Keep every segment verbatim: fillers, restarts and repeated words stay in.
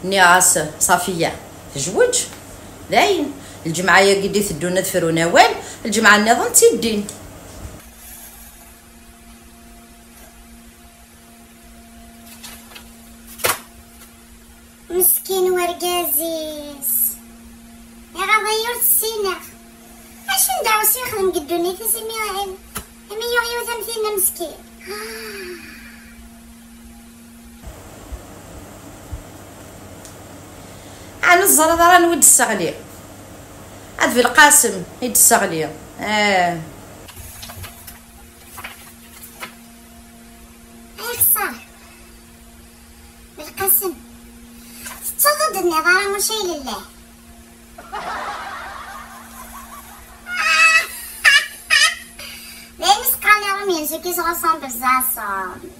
Nniɣ-as: Ṣafiya tejweǧ, d ayen. Lǧemɛa-yagi d-iteddun ad frun awal, lǧemɛa nniḍen d tiddin. Meskin wergaz-is, iɣaḍ-iyi ur t-ssineɣ. Acu n ddeɛwessu yexdem deg ddunit-is imi, imi yuɣ yiwet am tinna meskin? Ɛni ur teẓriḍ ara anwa i d-tesseɣli? Ad Belqasem i d-tesseɣli. Ah. Ay xeṣṣar. Belqasem, tettuḍ ur d-tenniḍ ara ucay lillah. D ayen i s-qqaren iṛumyen, ceux qui se ressemblent se rassemblent.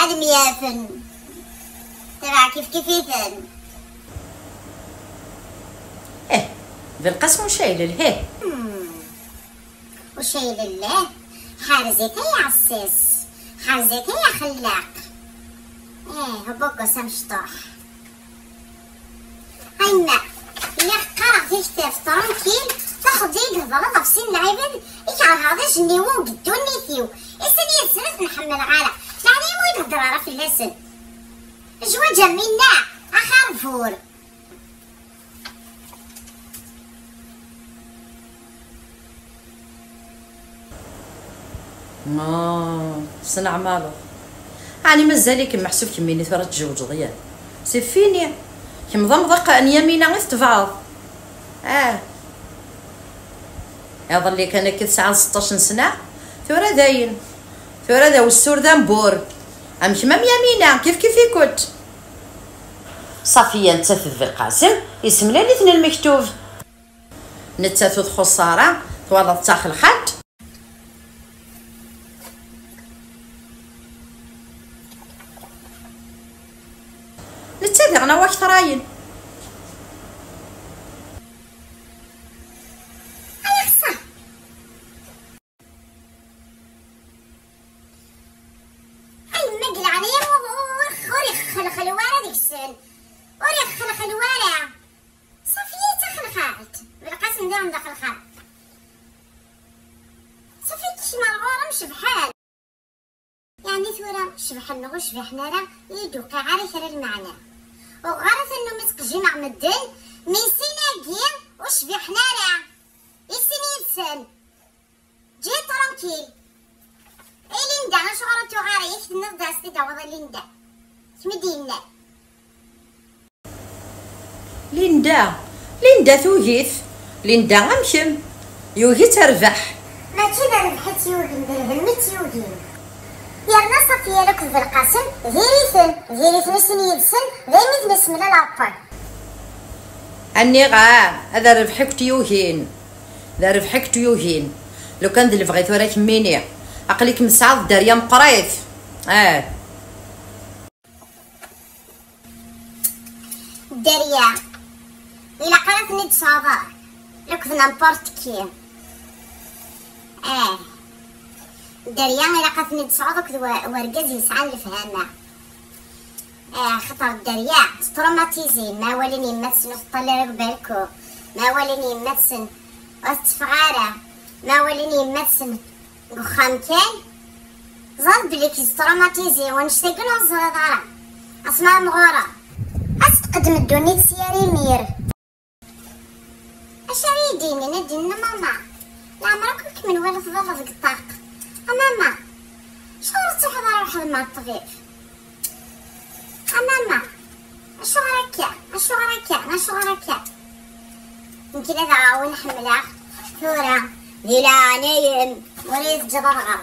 Ad myafen. Tabaɛ kifkif-iten. Eh, Belqasem ucay lillah. Hmm. Ucay lillah, ḥerzet ay aɛessas, ḥerzet ay axellaq. Ih, ubuggus amecṭuḥ. A yemma, lliɣ qqareɣ tiktabt tranquille, taxeḍ-iyi-d thedreḍ ɣef sin n lɛibad i kerheɣ d ajenniwen deg ddunit-iw. Issen yid-sen ur ten-ḥemmleɣ ara. Leɛnaya-m ur yi-d-hedder ara fell-asen. Zzwaǧ am winna, axerbur. Ah, tesneɛmaleḍ. Ɛni mazal-ikem meḥsub kemmini tura tjewǧeḍ yan? C'est fini. Kemm d amḍiq n Yamina i tetebɛeḍ. Ah. Iḍelli kan akka tesɛa seṭṭac n sna, tura dayen. Tura d awessur d ambur. Am kemm am Yamina, kif kif ikut. Ṣafiya nettat d Belqasem, isemlal-iten lmektub. Nettat ur txuṣṣ ara, twalaḍ d taxelxalt. Netta diɣen a waktrayen. Ay xeṣṣar! Ay, ma deg leɛnaya-m ur, ur, ur, ur ixelxel wara deg-sen. Ur ixelxel wara. Ṣafiya d taxelxalt. Belqasem diɣen d axelxal. Ṣafi tekcem ar ɣur-m cebḥen. Yeɛni tura cebḥen neɣ ur cbiḥen ara, ur yi-d-tewqiɛ ara kra lmeɛna. Uɣeɣ ara tannumi ttqejjimeɣ medden, mi sin-agi ur cbiḥen ara. I sin yid-sen. Ǧǧi-yi tranquille. I Linda, acuɣer ur tuɣ ara? Yak tenniḍ-d ad as-t-id-tawiḍ i Linda. Kemm i d-yennan. Linda, Linda tugi-t. Linda am kemm. Yugi-tt rrbeḥ. Mačči d rrbeḥ i tt-yugin, d lhemm i tt-yugin. Yerna Ṣafiya akked Belqasem, diri-ten, diri-ten i sin yid-sen, daymi i ten-isemlal Ṛebbi. Aniɣ-a, ad rrbeḥ i kent-yugin. D rrbeḥ i kent-yugin. Lukan d lebɣi tura kemmini. Aql-ikem tesɛiḍ dderya meqqrit. Ah. Dderya. Ilaq ara ten-id-tesɛuḍ. Akked n'importe qui. Ah. Dderya ilaq ad ten-id-tesɛuḍ akked wa-, wergaz yesɛan lefhama. Ah, xaṭer dderya tetraumatisi, ma walin yemma-tsen ur teṭṭal ara deg balku, ma walin yemma-tsen ur tetteffeɣ ara, ma walin yemma-tsen deg uxxam kan, ẓer belli k-tetraumatisi, wanect-agi ur teẓriḍ ara. Asma amɣur-a, ad s-tqeddem ddunit s yir imir. Acu ara yi-d-yinin, ad d-yinin: "A mama, leɛmer akk kem-nwala tḍalleḍ deg ṭṭaq. A mama, acuɣer ur tettruḥeḍ ara weḥd-m ɣer ṭṭbib? A mama, acuɣer akka, acuɣer akka, acuɣer akka?" Nekk d aɛawen ḥemmleɣ, tura di leɛnaya-m ur iyi-teǧǧiḍ ad ɣreɣ.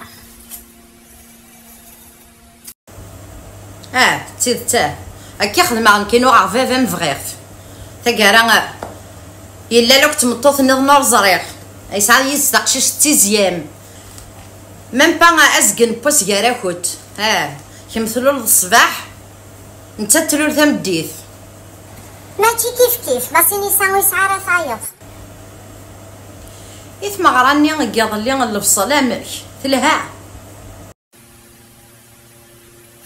Ah, d tidet, ah. Akka xedmeɣ nekkini, uɣeɣ baba-m bɣiɣ-t. Taggara, ah, yella la tmeṭṭut nniḍen ur ẓriɣ. Yesɛa yis taqcict d tizyam. Même pas, ah, azgen n wass gar-akent. Ah, kemm tluleḍ ṣṣbeḥ, nettat tlul tameddit. Mačči kif kif, Basinisa ur yesɛi ara tayeḍ. I tmeɣra-nni n yiḍelli n lebṣel, amek? Telha?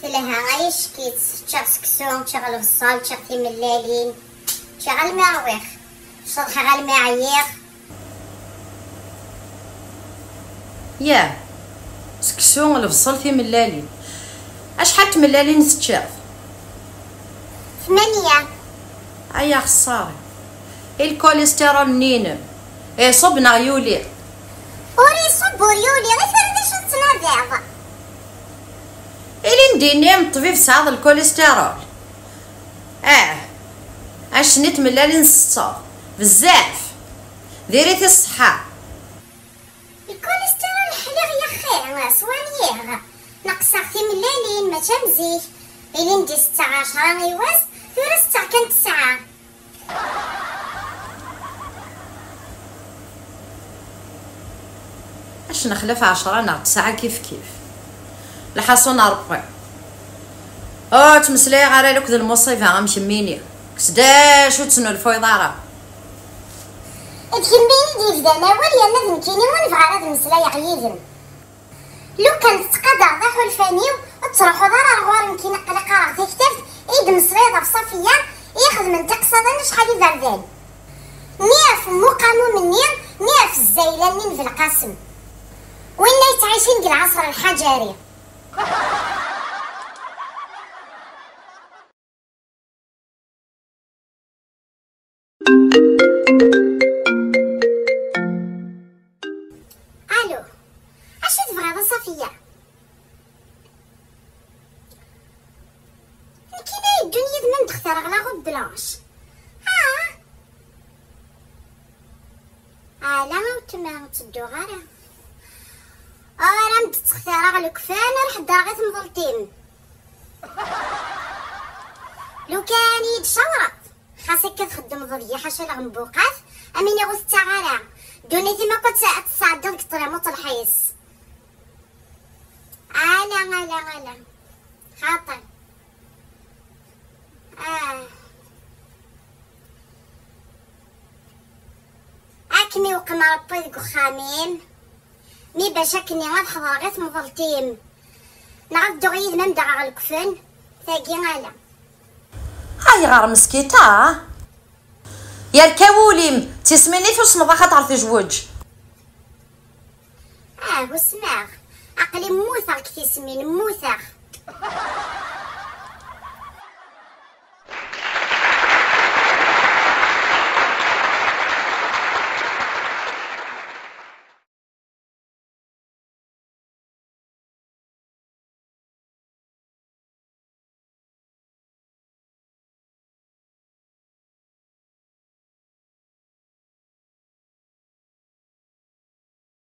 Telha, ay Ick-itt, ččiɣ seksu, ččiɣ lebṣel, ččiɣ timellalin, ččiɣ almi rwiɣ, ceḍḥeɣ almi ɛyiɣ. Yah, seksu, lebṣel, timellalin. Acḥal n tmellalin teččiḍ? Tmanya. Ay axeṣṣar-iw. I lkulistiṛul-nni-inem? Iṣubb neɣ yuli? Ur iṣubb, ur yuli. I tura d acu tettnadiḍ? Ilindi-nni n ṭṭbib tesɛiḍ lkulistiṛul? Ah, acḥal n tmellalin tsetteḍ? Bezzaf. Diri-t i ṣṣeḥḥa. Lkulistiṛul ḥliɣ yaxi, swaniyeɣ. Neqseɣ timellalin, mačči am zik. Ilindi setteɣ ɛecṛa i wass, tura setteɣ kan tesɛa. Acu nexlaf ɛecṛa neɣ tesɛa kif kif. Lḥaṣun n Ṛebbi. Ur ttmeslayeɣ ara akk d lmuṣiba am kemmini. Kkes-d acu ur tesnulfuyeḍ ara. D kemmini i d-yebdan awal, yerna d nekkini ur nebɣi ara ad mmeslayeɣ yid-m. Lukan tettqadareḍ aḥulfan-iw, ur tettruḥuḍ ara ar ɣur-i nekkini, aql-i qqareɣ taktabt i d-mmeslayeḍ ɣef Ṣafiya i ixedmen tiqsiḍin acḥal iberdan. Ni ɣef Muqamum-nni, ni ɣef zzayla-nni n Belqasem. Winna yettɛicin deg lɛaṣer lḥaǧari. Alo, acu tebɣiḍ a Ṣafiya? Nekkini ay yeddun yid-m am dextar ɣlaɣ u blanche. Ah! Ala a wetma, ur ttedduɣ ara. Ur am-d-ttextireɣ lekfen, ar ḥeddreɣ i temḍelt-im. Lukan i yi-d-cawreḍ, xas akka txeddmeḍ deg-i ḥaca leɣ mbuqat, am iniɣ ur tettaɣ ara. Ddunit-im akk ad tt-, ad tesɛeddiḍ deg ṭrimuṭ lḥis. Ala, ala, ala. Xaṭi. Ah. Ad kem-iweqqem Ṛebbi deg uxxam-im, mi bac akken ad ḥeḍreɣ i temḍelt-im, neɣ ad dduɣ yid-m am daɣ ɣer lekfen, tagi ala. Ayɣer meskita? Yerka wul-im, d tismin i tusmeḍ axaṭer tejweǧ. Ah, usmeɣ. Aql-i mmuteɣ deg tismin, mmuteɣ.